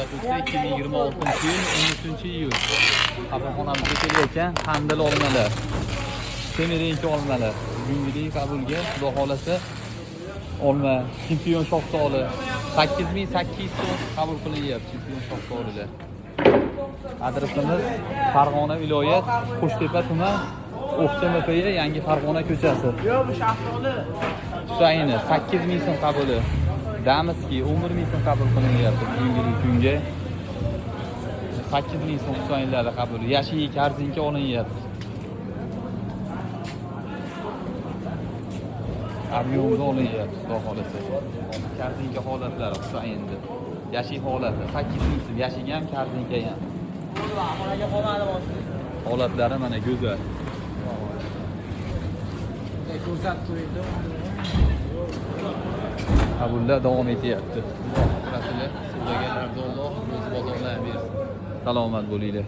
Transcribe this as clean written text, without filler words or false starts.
Eslatuvchi 2026-yil 13-iyul. Qabulxonamizga kelayotgan qandil olmalar. Semerenki olmalar. Bugungilik qabulga Xudo xolasa olma, chempion shaftoli 8800 so'm qabul qilinyapti chempion shaftolilar. Adresimiz Farg'ona viloyat, Qo'shtepa tuman, O'qcha MPY, Yangi Farg'ona ko'chasi. Yo'q, bu shaftoli. Husayni 8000 so'm qabuli. Damiski 11000 so'm qabul qilinyapti bugungi kunga. 8000 so'm Husaynlarni qabuli. Yashil korzinka olinyapti. Объемda olinyapti, xudo xolasa. Korzinka holatlari Husaynni. Yashil holati 8000 so'm, yashiga ham korzinka ham. Xonaga qolmadi boshqa. Holatlari mana go'zal. Ko'rsatib qo'ydi. Qabullar davom etyapti. Xudo xohlasalar, sizlarga arzonroq ro'zi bozorlar bersin. Salomat bo'linglar.